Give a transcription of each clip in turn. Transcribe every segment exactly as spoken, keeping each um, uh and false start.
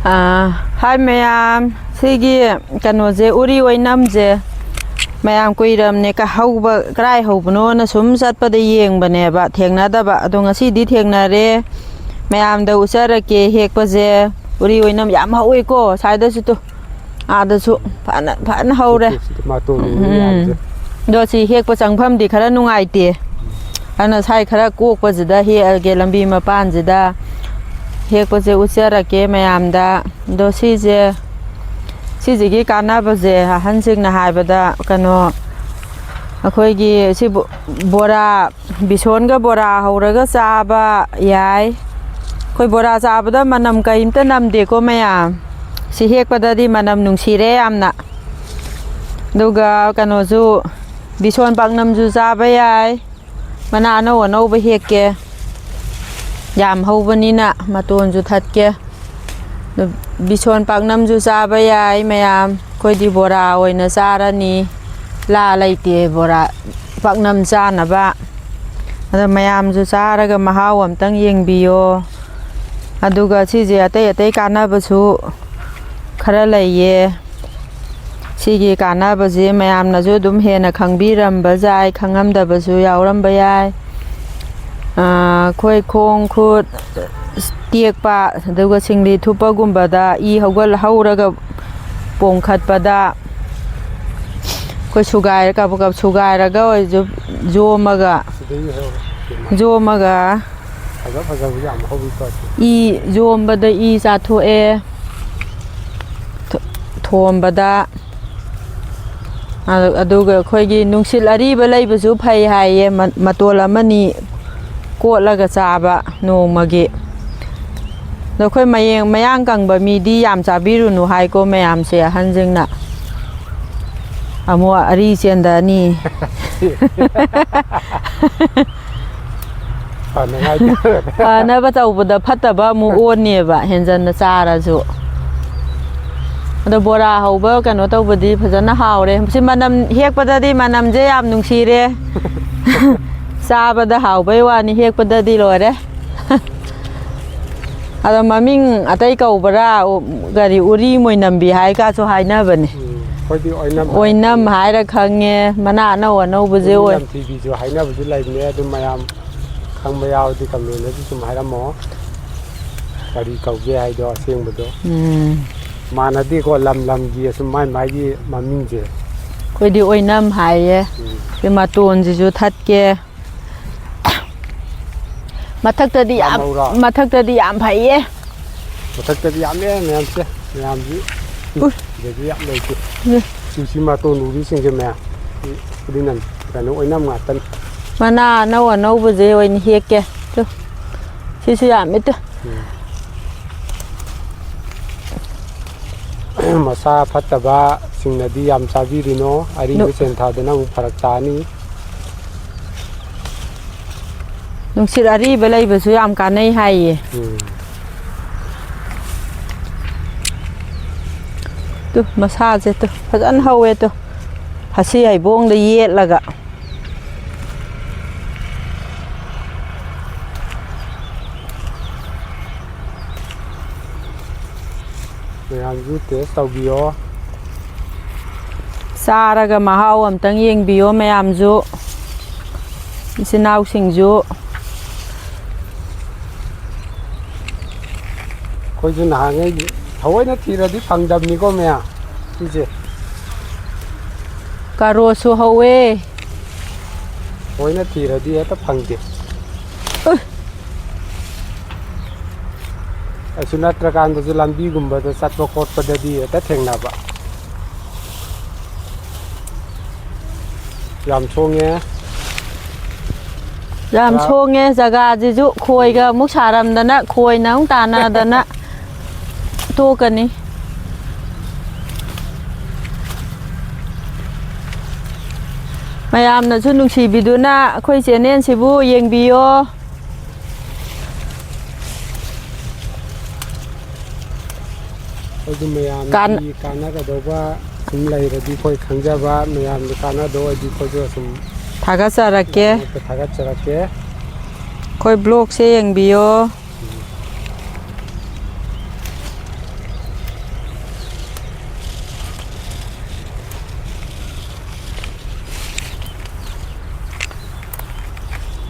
ꯑꯥ, ꯍꯥꯏ ꯃꯌꯥꯝ, ꯁꯤꯒꯤ ꯀꯩꯅꯣꯁꯦ, ꯎꯔꯤ ꯑꯣꯏꯅꯝꯁꯦ ꯃꯌꯥꯝ ꯀꯨꯏꯔꯝꯅꯦ ꯀ-, ꯍꯧꯕ ꯀꯗꯥꯏ ꯍꯧꯕꯅꯣꯅ ꯁꯨꯝ ꯆꯠꯄꯗ ꯌꯦꯡꯕꯅꯦꯕ, ꯊꯦꯡꯅꯗꯕ꯫ ꯑꯗꯣ ꯉꯁꯤꯗꯤ ꯊꯦꯡꯅꯔꯦ꯫ ꯃꯌꯥꯝꯗ ꯎꯠꯆꯔꯛꯀꯦ ꯍꯦꯛꯄꯁꯦ꯫ ꯎꯔꯤ ꯑꯣꯏꯅꯝ ꯌꯥꯝ ꯍꯧꯋꯤꯀꯣ ꯁ꯭ꯋꯥꯏꯗꯁꯨ ꯇꯨ꯫ ꯑꯥꯗꯁꯨ ꯐꯅ, ꯐꯅ ꯍꯧꯔꯦ꯫ ꯁꯤꯗꯤ ꯃꯇꯣꯟ ꯎꯝ, ꯎꯝ꯫ ꯌꯥꯗ꯭ꯔꯦ꯫ ꯑꯗꯣ ꯁꯤ ꯍꯦꯛꯄ ꯆꯪꯐꯝꯗꯤ ꯈꯔ ꯅꯨꯡꯉꯥꯏꯇꯦ꯫ ꯑꯗꯨꯅ ꯁ꯭ꯋꯥꯏ ꯈꯔ ꯀꯣꯛꯄꯁꯤꯗ ꯍꯦꯛꯑꯒꯦ, ꯂꯝꯕꯤ ꯃꯄꯥꯟꯁꯤꯗ ꯍꯦꯛꯄꯁꯦ ꯎꯠꯆꯔꯛꯀꯦ ꯃꯌꯥꯝꯗ꯫ ꯑꯗꯣ ꯁꯤꯁꯦ, ꯁꯤꯁꯤꯒꯤ ꯀꯥꯟꯅꯕꯁꯦ ꯑꯍꯟꯁꯤꯡꯅ ꯍꯥꯏꯕꯗ, ꯀꯩꯅꯣ, ꯑꯩꯈꯣꯏꯒꯤ ꯁꯤ ꯕꯣ-, ꯕꯣꯔꯥ, ꯕꯤꯁꯣꯟꯒ ꯕꯣꯔꯥ ꯍꯧꯔꯒ ꯆꯥꯕ ꯌꯥꯏ꯫ ꯑꯩꯈꯣꯏ ꯕꯣꯔꯥ ꯆꯥꯕꯗ ꯃꯅꯝ ꯀꯔꯤꯝꯇ ꯅꯝꯗꯦꯀꯣ ꯃꯌꯥꯝ꯫ ꯁꯤ ꯍꯦꯛꯄꯗꯗꯤ ꯃꯅꯝ ꯅꯨꯡꯁꯤꯔꯦ ꯌꯥꯝꯅ꯫ ꯑꯗꯨꯒ ꯀꯩꯅꯣꯁꯨ, ꯕꯤꯁꯣꯟ ꯄꯥꯛꯅꯝꯁꯨ ꯆꯥꯕ ꯌꯥꯏ꯫ ꯃꯅꯥ ꯑꯅꯧ ꯑꯅꯧꯕ ꯍꯦꯛꯀꯦ꯫ ꯌꯥꯝ ꯍꯧꯕꯅꯤꯅ ꯃꯇꯣꯟꯁꯨ ꯊꯠꯀꯦ꯫ ꯑꯗꯨ ꯕꯤꯁꯣꯟ ꯄꯥꯛꯅꯝꯁꯨ ꯆꯥꯕ ꯌꯥꯏ ꯃꯌꯥꯝ꯫ ꯑꯩꯈꯣꯏꯗꯤ ꯕꯣꯔꯥ ꯑꯣꯏꯅ ꯆꯥꯔꯅꯤ꯫ ꯂꯥ ꯂꯩꯇꯦ ꯕꯣꯔꯥ ꯄꯥꯛꯅꯝ ꯆꯥꯅꯕ꯫ ꯑꯗꯣ ꯃꯌꯥꯝꯁꯨ ꯆꯥꯔꯒ ꯃꯍꯥꯎ ꯑꯝꯇꯪ ꯌꯦꯡꯕꯤꯌꯣ꯫ ꯑꯗꯨꯒ ꯁꯤꯁꯦ ꯑꯇꯩ ꯑꯇꯩ ꯀꯥꯟꯅꯕꯁꯨ ꯈꯔ ꯂꯩꯌꯦ꯫ ꯁꯤꯒꯤ ꯀꯥꯟꯅꯕꯁꯦ ꯃꯌꯥꯝꯅꯁꯨ ꯑꯗꯨꯝ ꯍꯦꯟꯅ ꯈꯪꯕꯤꯔꯝꯕ ꯌꯥꯏ, ꯈꯪꯉꯝꯗꯕꯁꯨ ꯌꯥꯎꯔꯝꯕ ꯌꯥꯏ꯫ ꯑꯥ, ꯑꯩꯈꯣꯏ ꯈꯣꯡ ꯈꯨꯠ ꯇꯦꯛꯄ, ꯑꯗꯨꯒ ꯁꯤꯡꯂꯤ ꯊꯨꯞꯄꯒꯨꯝꯕꯗ, ꯏ ꯍꯧꯒꯠ-, ꯍꯧꯔꯒ ꯄꯣꯝꯈꯠꯄꯗ, ꯑꯩꯈꯣꯏ ꯁꯨꯒꯥꯏꯔ-, ꯀꯕꯛ ꯀꯕꯛ ꯁꯨꯒꯥꯏꯔꯒ ꯑꯣꯏꯔꯁꯨ ꯌꯣꯝꯃꯒ, ꯁꯤꯗꯩ ꯍꯧꯔꯦ꯫ ꯌꯣꯝꯃꯒ ꯐꯖ ꯐꯖꯕ ꯌꯥꯝ ꯍꯧꯋꯤꯀꯣ ꯁꯤ꯫ ꯏ ꯌꯣꯝꯕꯗ ꯏ ꯆꯥꯊꯣꯛꯑꯦ꯫ ꯊꯣ-, ꯊꯣꯝꯕꯗ꯫ ꯑꯗꯨ-, ꯑꯗꯨꯒ ꯑꯩꯈꯣꯏꯒꯤ ꯅꯨꯡꯁꯤꯠ ꯑꯔꯤꯕ ꯂꯩꯕꯁꯨ ꯐꯩ ꯍꯥꯏꯌꯦ, ꯃ-, ꯃꯇꯣꯜ ꯑꯃꯅꯤ ꯀꯣꯠꯂꯒ ꯆꯥꯕ ꯅꯣꯡꯃꯒꯤ꯫ ꯑꯗꯣ ꯑꯩꯈꯣꯏ ꯃꯌꯦꯡ-, ꯃꯌꯥꯡ ꯀꯪꯕ ꯃꯤꯗꯤ ꯌꯥꯝ ꯆꯥꯕꯤꯔꯨꯅꯨ ꯍꯥꯏꯀꯣ ꯃꯌꯥꯝꯁꯦ, ꯑꯍꯟꯁꯤꯡꯅ꯫ ꯑꯃꯨꯛ ꯑꯔꯤ ꯆꯦꯟꯗꯅꯤ꯫ ꯐꯅꯉꯥꯏ ꯇꯧꯔꯦ꯫ ꯐꯅꯕ ꯇꯧꯕꯗ ꯐꯠꯇꯕ ꯑꯃꯨꯛ ꯑꯣꯟꯅꯦꯕ, ꯍꯦꯟꯖꯟꯅ ꯆꯥꯔꯁꯨ꯫ ꯑꯗꯣ ꯕꯣꯔꯥ ꯍꯧꯕ ꯀꯩꯅꯣ ꯇꯧꯕꯗꯤ ꯐꯖꯅ ꯍꯥꯎꯔꯦ꯫ ꯁꯤ ꯃꯅꯝ, ꯍꯦꯛꯄꯗꯗꯤ ꯃꯅꯝꯁꯦ ꯌꯥꯝ ꯅꯨꯡꯁꯤꯔꯦ꯫ ꯆꯥꯕꯗ ꯍꯥꯎꯕꯩ ꯋꯥꯅꯤ, ꯍꯦꯛꯄꯗꯗꯤ ꯂꯣꯏꯔꯦ꯫ ꯑꯗꯣ ꯃꯃꯤꯡ ꯑꯇꯩ ꯀꯧꯕ꯭ꯔꯥ? ꯎ-, ꯀꯔꯤ, ꯎꯔꯤ ꯃꯣꯏꯅꯝꯕꯤ ꯍꯥꯏꯒꯁꯨ ꯍꯥꯏꯅꯕꯅꯦ꯫ ꯎꯝ, ꯑꯩꯈꯣꯏꯗꯤ ꯑꯣꯏꯅꯝ ꯍꯥꯏ꯫ ꯑꯣꯏꯅꯝ ꯍꯥꯏꯔ ꯈꯪꯉꯦ, ꯃꯅꯥ ꯑꯅꯧ ꯑꯅꯧꯕꯁꯦ ꯎꯔꯤ ꯑꯣꯏ꯫ ꯂꯝꯊꯤꯕꯤꯁꯨ ꯍꯥꯏꯅꯕꯁꯨ ꯂꯩꯕꯅꯦ, ꯑꯗꯨꯝ ꯃꯌꯥꯝ ꯈꯪꯕ ꯌꯥꯎꯔꯗꯤ comment ꯁꯨꯝ ꯍꯥꯏꯔꯝꯃꯣ꯫ ꯀꯔꯤ ꯀꯧꯒꯦ ꯍꯥꯏꯗꯣ ꯑꯁꯦꯡꯕꯗꯣ꯫ ꯎꯝ꯫ ꯃꯥꯟꯅꯗꯦꯀꯣ, ꯂꯝ ꯂꯝꯒꯤ ꯑꯁꯨꯝ ꯃꯥꯏ ꯃꯥꯏꯒꯤ ꯃꯃꯤꯡꯁꯦ꯫ ꯑꯩꯈꯣꯏꯗꯤ ꯑꯣꯏꯅꯝ ꯍꯥꯏꯌꯦ꯫ ꯎꯝ꯫ ꯁꯤ ꯃꯇꯣꯟꯁꯤꯁꯨ ꯊꯠꯀꯦ꯫ ꯃꯊꯛꯇꯗꯤ ꯌꯥꯝ, ꯄꯥꯝꯍꯧꯔꯣ? ꯃꯊꯛꯇꯗꯤ ꯌꯥꯝ ꯐꯩꯌꯦ꯫ ꯃꯊꯛꯇꯗꯤ ꯌꯥꯝꯃꯦ ꯃꯌꯥꯝꯁꯦ, ꯃꯌꯥꯝꯁꯤ꯫ ꯎꯏ꯫ ꯁꯤꯗꯗꯤ ꯌꯥꯝ ꯂꯩꯇꯦ꯫ ꯎꯝ꯫ ꯁꯤ, ꯁꯤ ꯃꯇꯣꯟ ꯎꯕꯤꯁꯤꯡꯁꯦ ꯃꯌꯥꯝ꯫ ꯁꯤ, ꯁꯤꯗꯤ ꯅꯪ ꯀꯩꯅꯣ ꯑꯣꯏꯅꯝ ꯉꯥꯛꯇꯅꯤ꯫ ꯃꯅꯥ ꯑꯅꯧ ꯑꯅꯧꯕꯁꯦ ꯑꯣꯏꯅ ꯍꯦꯛꯀꯦ꯫ ꯇꯨ꯫ ꯁꯤꯁꯨ ꯌꯥꯝꯃꯦ ꯇꯨ꯫ ꯎꯝ꯫ ꯃꯁꯥ ꯐꯠꯇꯕꯁꯤꯡꯅꯗꯤ ꯌꯥꯝ ꯆꯥꯕꯤꯔꯨꯅꯣ, ꯑꯔꯤꯕ ꯅꯨ- ꯁꯦꯟ ꯊꯥꯗꯅ ꯑꯃꯨꯛ ꯐꯔꯛ ꯇꯥꯅꯤ꯫ ꯅꯨꯡꯁꯤꯠ ꯑꯔꯤꯕ ꯂꯩꯕꯁꯨ ꯌꯥꯝ ꯀꯥꯟꯅꯩ ꯍꯥꯏꯌꯦ꯫ ꯎꯝ꯫ ꯇꯨ, ꯃꯁꯥꯁꯦ ꯇꯨ, ꯐꯖꯅ ꯍꯧꯋꯦ ꯇꯨ꯫ ꯍꯁꯤ ꯍꯩꯕꯣꯡꯗ ꯌꯦꯠꯂꯒ꯫ ꯃꯌꯥꯝꯁꯨ taste ꯇꯧꯕꯤꯌꯣ꯫ ꯆꯥꯔꯒ ꯃꯍꯥꯎ ꯑꯝꯇꯪ ꯌꯦꯡꯕꯤꯌꯣ ꯃꯌꯥꯝꯁꯨ, ꯏꯆꯤꯟ ꯏꯅꯥꯎꯁꯤꯡꯁꯨ꯫ ꯑꯩꯈꯣꯏꯁꯨ ꯅꯍꯥꯟꯉꯩ ꯊꯑꯣꯏꯅ ꯊꯤꯔꯗꯤ ꯐꯪꯗꯕꯅꯤꯀꯣ ꯃꯌꯥꯝ ꯁꯤꯁꯦ꯫ ꯀꯥꯔꯣꯠꯁꯨ ꯍꯧꯋꯦ꯫ ꯊꯑꯣꯏꯅ ꯊꯤꯔꯗꯤ ꯍꯦꯛꯇ ꯐꯪꯗꯦ꯫ ꯎ꯫ ꯑꯩꯁꯨ ꯅꯠꯇ꯭ꯔꯀꯥꯟꯗꯁꯨ ꯂꯝꯕꯤꯒꯨꯝꯕꯗ ꯆꯠꯄ ꯈꯣꯠꯄꯗꯗꯤ ꯍꯦꯛꯇ ꯊꯦꯡꯅꯕ꯫ ꯌꯥꯝ ꯁꯣꯡꯉꯦ꯫ ꯌꯥꯝ ꯈꯔ ꯁꯣꯡꯉꯦ ꯖꯒꯥꯁꯤꯁꯨ, ꯈꯣꯏꯒ ꯑꯃꯨꯛ ꯁꯥꯔꯝꯗꯅ, ꯈꯣꯏꯅ ꯑꯃꯨꯛ ꯇꯥꯟꯅꯗꯅ ꯇꯣꯛꯀꯅꯤ꯫ ꯃꯌꯥꯝꯅꯁꯨ ꯅꯨꯡꯁꯤꯕꯤꯗꯨꯅ ꯑꯩꯈꯣꯏ channel ꯁꯤꯕꯨ ꯌꯦꯡꯕꯤꯌꯣ꯫ ꯑꯩꯈꯣꯏꯁꯨ ꯃꯌꯥꯝꯒꯤ ꯀꯥꯟ- ꯀꯥꯟꯅꯒꯗꯧꯕ ꯁꯨꯝ ꯂꯩꯔꯗꯤ, ꯑꯩꯈꯣꯏ ꯈꯪꯖꯕ ꯃꯌꯥꯝꯒꯤ ꯀꯥꯟꯅꯗꯧ ꯑꯣꯏꯔꯗꯤ ꯑꯩꯈꯣꯏꯁꯨ ꯑꯁꯨꯝ ꯊꯥꯒꯠꯆꯔꯛꯀꯦ꯫ ꯊꯥꯒꯠꯆꯔꯛꯀꯦ꯫ ꯑꯩꯈꯣꯏ vlog ꯁꯦ ꯌꯦꯡꯕꯤꯌꯣ꯫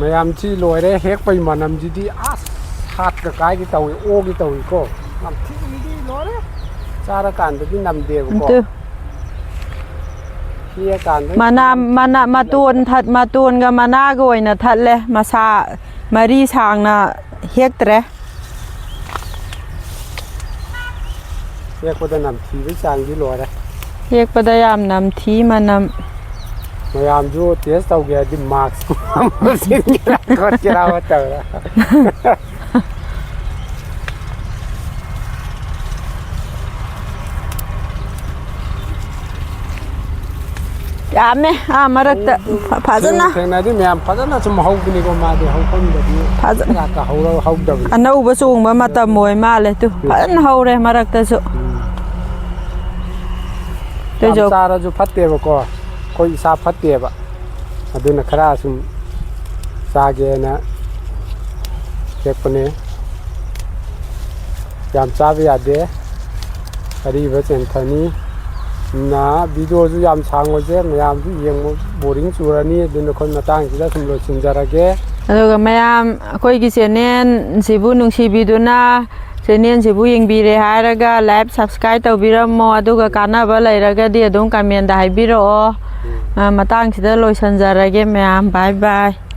ꯃꯌꯥꯝꯁꯤ ꯂꯣꯏꯔꯦ, ꯍꯦꯛꯄꯩ ꯃꯅꯝꯁꯤꯗꯤ ꯑꯁ, ꯍꯥꯠꯀ ꯀꯥꯏꯒꯦ ꯇꯧꯏ, ꯑꯣꯒꯦ ꯇꯧꯏꯀꯣ꯫ ꯅꯝꯊꯤꯕꯤꯗꯤ ꯂꯣꯏꯔꯦ꯫ ꯆꯥꯔꯀꯥꯟꯗꯗꯤ ꯅꯝꯗꯦꯕꯀꯣ꯫ ꯑꯗꯨ ꯍꯦꯛꯑꯀꯥꯟꯗ ꯃꯅꯥ, ꯃꯅꯥ, ꯃꯇꯣꯟ ꯊꯠ-, ꯃꯇꯣꯟꯒ ꯃꯅꯥꯒ ꯑꯣꯏꯅ ꯊꯠꯂꯦ꯫ ꯃꯁꯥ ꯃꯔꯤ ꯁꯥꯡꯅ ꯍꯦꯛꯇ꯭ꯔꯦ꯫ ꯍꯦꯛꯄꯗ ꯅꯝꯊꯤꯕꯒꯤ ꯆꯥꯡꯗꯤ ꯂꯣꯏꯔꯦ꯫ ꯍꯦꯛꯄꯗ ꯌꯥꯝ ꯅꯝꯊꯤ ꯃꯅꯝ꯫ ꯃꯌꯥꯝꯁꯨ ꯇꯦꯁ ꯇꯧꯒꯦ ꯍꯥꯏꯗꯤ ꯃꯥꯛꯁ ꯑꯃ ꯎꯞꯁꯤꯟꯒꯦꯔꯥ ꯈꯣꯠꯀꯦꯔꯥ ꯑꯃ ꯇꯧꯔ꯫ ꯌꯥꯝꯃꯦ, ꯑꯥ ꯃꯔꯛꯇ ꯐ-, ꯐꯖꯅ꯫ ꯊꯦꯡꯅꯗꯤ ꯃꯌꯥꯝ ꯐꯖꯅ ꯁꯨꯝ ꯍꯧꯕꯅꯤꯀꯣ, ꯃꯥꯗꯤ ꯍꯧꯐꯝꯗꯗꯤ ꯐꯖꯅ꯫ ꯀꯌꯥ ꯀꯌꯥ ꯍꯧꯔ-, ꯍꯧꯗꯕꯅꯤ꯫ ꯑꯅꯧꯕ ꯆꯣꯡꯕ ꯃꯇꯝ ꯑꯣꯏ ꯃꯥꯜꯂꯦ ꯇꯨ꯫ ꯎꯝ꯫ ꯐꯖꯅ ꯍꯧꯔꯦ ꯃꯔꯛꯇꯁꯨ꯫ ꯎꯝ꯫ ꯌꯥꯝ ꯇꯨꯖꯧ꯫ ꯆꯥꯔꯁꯨ ꯐꯠꯇꯦꯕꯀꯣ, ꯑꯩꯈꯣꯏ ꯏꯁꯥ ꯐꯠꯇꯦꯕ꯫ ꯑꯗꯨꯅ ꯈꯔ ꯁꯨꯝ ꯆꯥꯒꯦꯅ ꯍꯦꯛꯄꯅꯦ꯫ ꯌꯥꯝ ꯆꯥꯕ ꯌꯥꯗꯦ, ꯑꯔꯤꯕ ꯆꯦꯟꯊꯅꯤ꯫ ꯅ ꯚꯤꯗꯤꯑꯣꯁꯨ ꯌꯥꯝ ꯁꯥꯡꯉꯣꯏꯁꯦ, ꯃꯌꯥꯝꯁꯨ ꯌꯦꯡꯕ ꯕꯣꯔꯤꯡ ꯆꯨꯔꯅꯤ꯫ ꯑꯗꯨꯅ ꯑꯩꯈꯣꯏ ꯃꯇꯥꯡꯁꯤꯗ ꯁꯨꯝ ꯂꯣꯏꯁꯤꯟꯖꯔꯒꯦ꯫ ꯑꯗꯨꯒ ꯃꯌꯥꯝ ꯑꯩꯈꯣꯏꯒꯤ ꯆꯦꯅꯦꯜꯁꯤꯕꯨ ꯅꯨꯡꯁꯤꯕꯤꯗꯨꯅ ꯆꯦꯅꯦꯜꯁꯤꯕꯨ ꯌꯦꯡꯕꯤꯔꯦ ꯍꯥꯏꯔꯒ like, subscribe ꯇꯧꯕꯤꯔꯝꯃꯣ꯫ ꯑꯗꯨꯒ ꯀꯥꯟꯅꯕ ꯂꯩꯔꯒꯗꯤ ꯑꯗꯨꯝ comment ꯍꯥꯏꯕꯤꯔꯛꯑꯣ꯫ ꯎꯝ꯫ ꯑ, ꯃꯇꯥꯡꯁꯤꯗ ꯂꯣꯏꯁꯤꯟꯖꯔꯒꯦ ꯃꯌꯥꯝ꯫ Bye bye꯫